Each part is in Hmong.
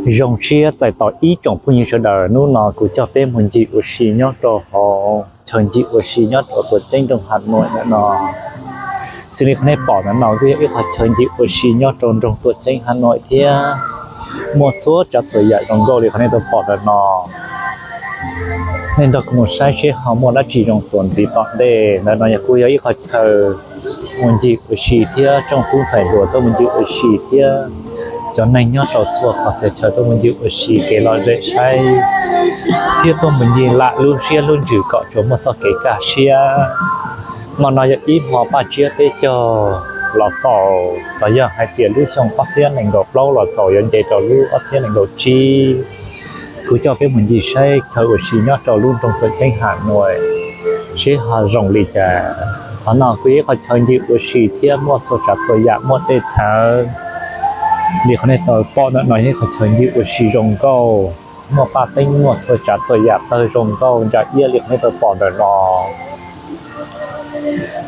Zoo siab txais tos ib tsoom phooj ywg sawv daws, hnub no kuv coj peb mus ncig ua si nyob rau hauv chaw ncig ua si nyob rau Tuam Ceeb nroog Has Nois ntawm no. Xws li qhov nej pom ntawm no kuj yog ib qhov chaw ncig ua si nyob rau nroog Tuam Ceeb Has Nois thiab muaj txhua tsav txhua yam zoo nkauj li qhov nej tau pom ntawm no. Nej nrog kuv mus saib seb ho muaj dab tsi zoo txuas ntxiv tom ntej. Ntawm no yog kuj yog ib qhov chaw mus ncig ua si thiab tsoom tub ntxhais hluas tuaj mus ncig ua si thiab cov neeg nyob rau txhua qhov txhia chaw tuaj mus ncig ua si kev lom zem saib thiab tuaj mus ncig lam lub siab lub ntsws kom tsuas muaj txoj kev kaj siab. Hmo no yog ib hmo paj tsiab peb caug los xaus los yog hais tias lub xyoo ob txhiab nees nkaum plaub los xaus yuav nce rau lub ob txhiab nees nkaum tsib. Kuv coj peb mus ncig saib chaw ua si nyob rau lub nroog Tuam Ceeb Has Nois seb ho zoo li cas. Qhov no kuj yog ib qhov chaw ncig ua si thiab muaj txhua tsav txhua yam, muaj tej txhawv li qhov nej tau pom ntawm no yog ib qhov chaw ncig ua si zoo nkauj, muaj paj teeb muaj txhua tsav txhua yam tawg zoo nkauj ntsa iab li qhov nej tau pom ntawm no.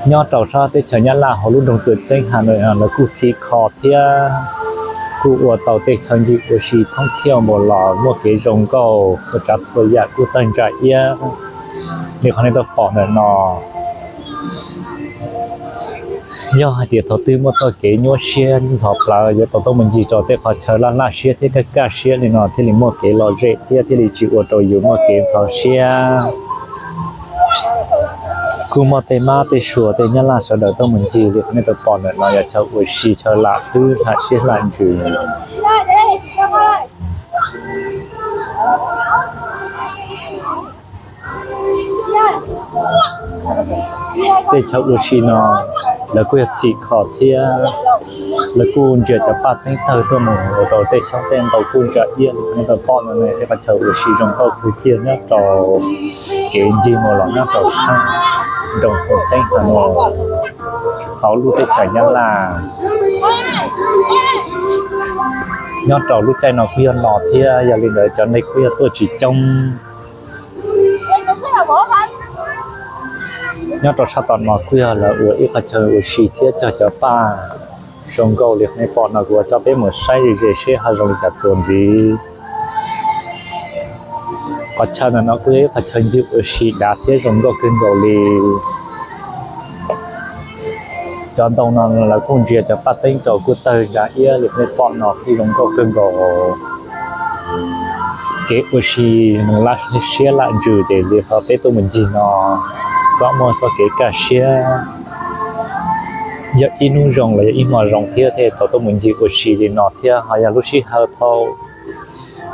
Nyob rau sab teb chaws Nyab Laj hauv lub nroog Tuam Ceeb Has Nois lawv kuj txhim kho thiab kuj ua tau tej chaw ncig ua si thoob thiaj npaum los muaj kev zoo nkauj txhua tsav txhua yam kuj tawg ntsa iab li qhov nej tau pom ntawm no. Yog hais tias thaum twg muaj txoj kev nyuaj siab ntxhov plawv yuav tau tuaj mus ncig rau tej qhov chaw laj laj siab thiab kaj kaj siab li no thiaj li muaj kev lom zem thiab thiaj li tsis ua rau yus muaj kev ntxhov siab. Kuj muaj tej mab tej suav tej Nyab Laj sawv daws tuaj mus ncig li qhov nej tau pom ntawm no yog chaw ua si chaw lam hlwb hla siab hla ntsws. Tej chaw ua si no lawv kuj yog txhim kho thiab lawv kuj ntsia cov paj teeb tawg tuaj mus ua rau tej xyoob tej ntoo kuj ntsa iab li qhov nej tau pom no ne. Tej qhov chaw ua si zoo nkauj kawg kiag nyob rau kev ncig mus los nyob rau sab nroog Tuam Ceeb Has Nois hauv lub teb chaws Nyab Laj. Nyob rau lub caij no kuj yog no thiab yog li ntawd cov neeg kuj yog tuaj tsis coob. Nyob rau sab tom no kuj yog lawv ua ib qhov chaw ua si thiab cog cov paj zoo nkauj li qhov nej pom no. Kuv yuav coj peb mus saib ze ze seb ho zoo li cas txuas ntxiv. Qhov chaw ntawm no kuj yog ib qhov chaw ncig ua si dav thiab zoo nkauj kawg nkaus li. Cov ntoo no lawv kuj ntsia cov paj teeb rau kuj tawg ntsa iab li qhov nej pom no kuj zoo nkauj kawg nkaus. Kev ua si mus laj siab laj ntsws ces li qhov peb tuaj mus ncig no kom muaj txoj kev kaj siab. Yog ib hnub zoo los yog ib hmo zoo thiab thiaj tau tuaj mus ncig ua si li no thiab ho yog lub sij hawm thaum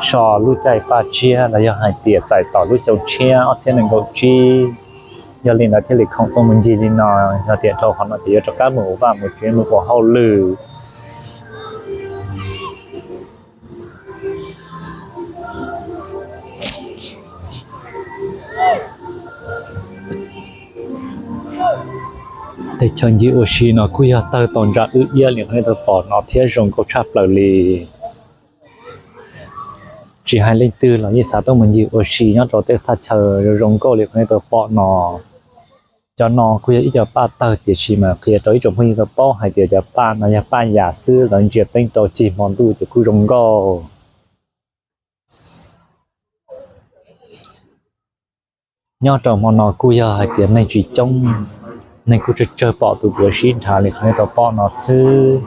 so lub caij paj tsiab los yog hais tias txais tos lub xyoo tshiab ob txhiab nees nkaum tsib. Yog li ntawd thiaj li khoom tuaj mus ncig li no, yog tias dhau qhov no ces yuav rov qab mus ua vaj mus tsev mus ua hauj lwm. Tej chaw ncig ua si no kuj yog tawg tau ntsa wb iab li qhov nej tau pom no thiab zoo nkauj tshaj plaws li. Tsis hais leej twg los yeej xav tuaj mus ncig ua si nyob rau tej thaj chaw zoo nkauj li qhov nej tau pom no. Cov no kuj yog ib co paj tawg tiam sis mas qhia rau ib tsoom phooj ywg tau paub hais tias cov paj no yog paj yas xwb, lawv ntsia teeb rau cig hmo ntuj ces kuj zoo nkauj. Nyob rau hmo no kuj yog hais tias neeg tsis coob, neeg kuj tsawg tsawg pom tus kuv sib nrhav li qhov nej tau pom no xwb.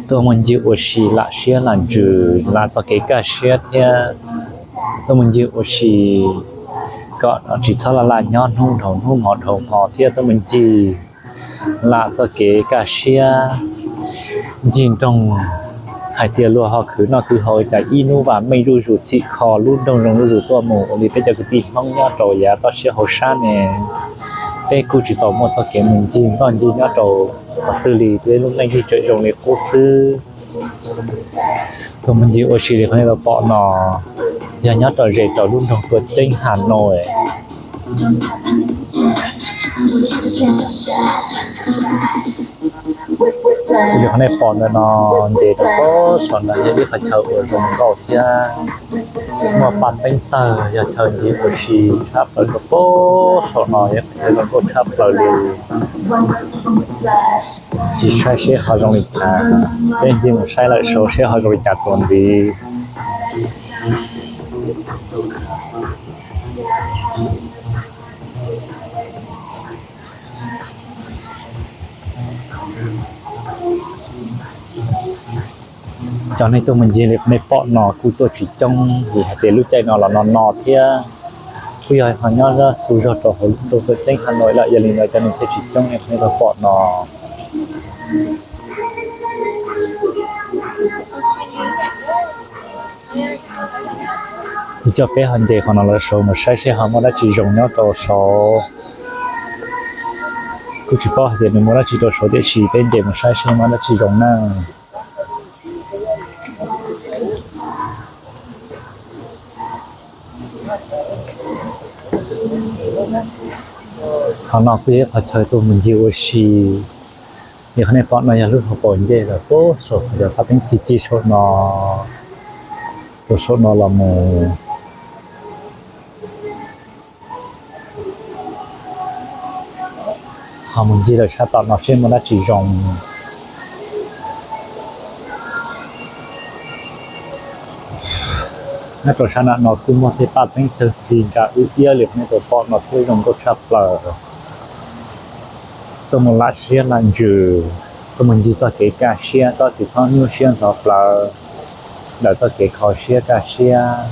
Tuaj mus ncig ua si lam siab lam ntsws, lam txoj kev kaj siab thiab tuaj mus ncig ua si kom tsis txhob laj laj nyob hnub dhau hnub hmo dhau hmo thiab tuaj mus ncig lam txoj kev kaj siab, ncig nroog hais tias luag ho khwv noj khwv haus cas ib hnub vam meej zuj zus txhim kho lub nroog zoo zuj zus tuaj mus ua li peb cov kwv tij Hmoob nyob rau yav toj siab hauv sab ne. Peb kuj tsis tau muaj txoj kev mus ncig noj ncig nyob rau qhov twg li, peb lub neej yeej tseem zoo li qub xwb. Tuaj mus ncig ua si li qhov nej tau pom no yog nyob rau ze rau lub nroog Tuam Ceeb Has Nois. Xws li qhov nej pom ntawm no, nce rau pem saum no yog ib qhov chaw uas zoo nkauj thiab muaj paj teeb tawg, yog chaw ncig ua si tshaj plaws rau pem saum no, yog qhov chaw zoo nkauj tshaj plaws li. Ncig saib seb ho zoo li cas, peb ncig mus saib lawm saud seb ho zoo li cas txuas ntxiv. Cov neeg tuaj mus ncig li qhov nej pom no kuj tuaj tsis coob vim hais tias lub caij no los no no thiab, kuj yog ho nyob xu zog rau hauv lub nroog tuaj ceeb ha no lawm, yog li ntawd cov neeg thiaj tsis coob li qhov nej pom no. Kuv coj peb ho nce qhov no lawm saud mus saib seb ho muaj dab tsi zoo nyob rau saud. Kuj tsis paub hais tias nws muaj dab tsi rau saud tiam sis peb nce mus saib seb muaj dab tsi zoo na. Qhov no kuj yog ib qhov chaw tuaj mus ncig ua si. Li qhov nej pom no yog lub hauv paus ncej los puag saum qhov cov qab teeb ci ci saum no, rau saum no los mus. Ho mus ncig lawm sab tom no seb muaj dab tsi zoo. Nyob rau sab nram no kuj muaj tej paj teeb tawg ci nra wb iab li qhov nej tau pom no thiab zoo nkauj tshaj plaws. Tuaj mus lam siab lam ntsws, tuaj mus ncig txoj kev kaj siab, txhob tsis txhob nyuaj siab ntxhov plawv, ntawm txoj kev kho siab kaj siab.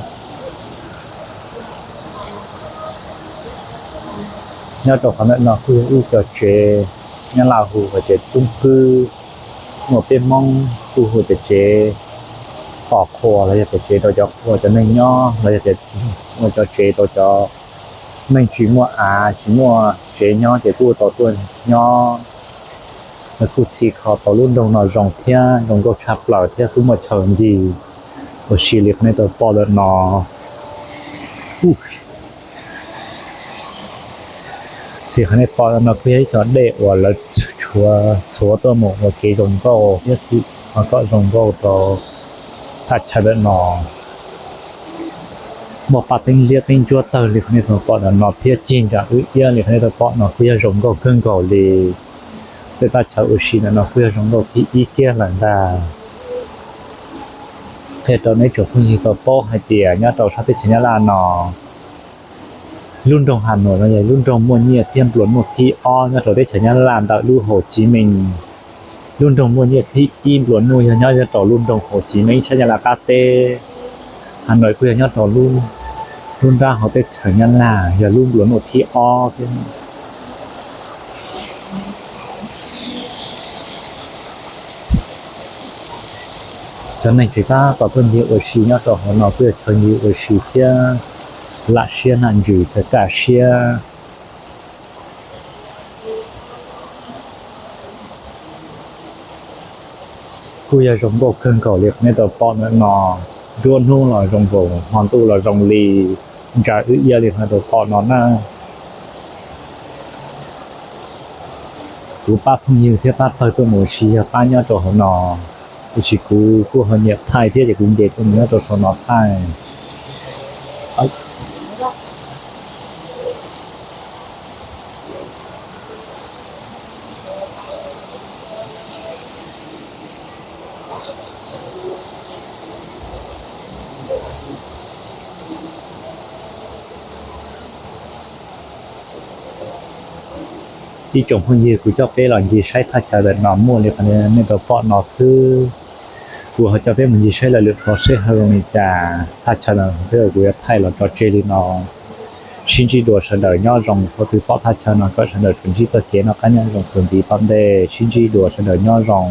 Nyob rau qhov ntawm no kuj yog ib co tsev, Nyab Laj hu ua tsev tub kwb, muaj peb Hmoob kuj hu tias tsev pom qhua los yog tias tsev rau cov qhua cov neeg nyob los yog tias ua cov tsev rau cov neeg tsis muaj av tsis muaj tsev nyob ces kuj tau tuaj nyob. Lawv kuj txhim kho tau lub nroog no zoo thiab zoo nkauj tshaj plaws thiab kuj muaj chaw ncig ua si li qhov nej tau pom ntawm no. Txhim qhov nej pom ntawm no kuj yog ib co dej uas lawv txhuav tuaj mus ua kev zoo nkauj thiab txhim kom zoo nkauj rau thaj chaw ntawm no. Muaj paj teeb liab teeb ntsuab tawg li qhov nej tau pom ntawm no thiab cig nram wb iab li qhov nej tau pom no kuj yog zoo nkauj kawg nkaus li. Tej thaj chaw ua si ntawm no kuj yog zoo nkauj thib ib kiag lawm ntag. Qhia rau nej tsoom phooj ywg tau paub hais tias nyob rau sab teb chaws Nyab Laj no, lub nroog Has Nois no yog lub nroog muaj nyiaj thiab nplua nuj thib ob nyob rau teb chaws Nyab Laj ntawm lub Hauv Tsiv Meej. Lub nroog muaj nyiaj thib ib nplua nuj yog nyob rau lub nroog Hauv Tsiv Meej sab Nyab Laj qab teb. Has Nois kuj yog nyob rau lub nrab hauv teb chaws Nyab Laj yog lub nplua nuj thib ob thiab. Cov neeg tseem tab tom tuaj ncig ua si nyob rau hauv no kuj yog chaw ncig ua si thiab lam siab nam ntsws chaw kaj siab. Kuj yog zoo nkauj kawg nkaus li qhov nej tau pom ntawm no. Nruab hnub los zoo nkaus, hmo ntuj los zoo li, nra wb iab li qhov nej tau pom no na. Kuv pab phooj ywg thiab pab pawg tuaj mus ua si yog pab nyob rau hauv no, tiam sis kuv kuj ho nyiam thaij thiab ces kuv nce tuaj mus nyob rau saum no thaij. Ib tsoom phooj ywg, kuv coj peb los ncig saib thaj chaw ntawm no muaj li qhov nej tau pom no xwb. Kuv ho coj peb mus ncig saib lawv lwm qhov seb ho zoo li cas. Thaj chaw no peb kuv yuav thaij los tso tseg li no. Sib ntsib dua sawv daws nyob zoo, thaum twg pom thaj chaw no kom sawv daws tsuas ntsib txoj kev noj qab nyob zoo txuas ntxiv tom ntej. Sib ntsib dua sawv daws nyob zoo.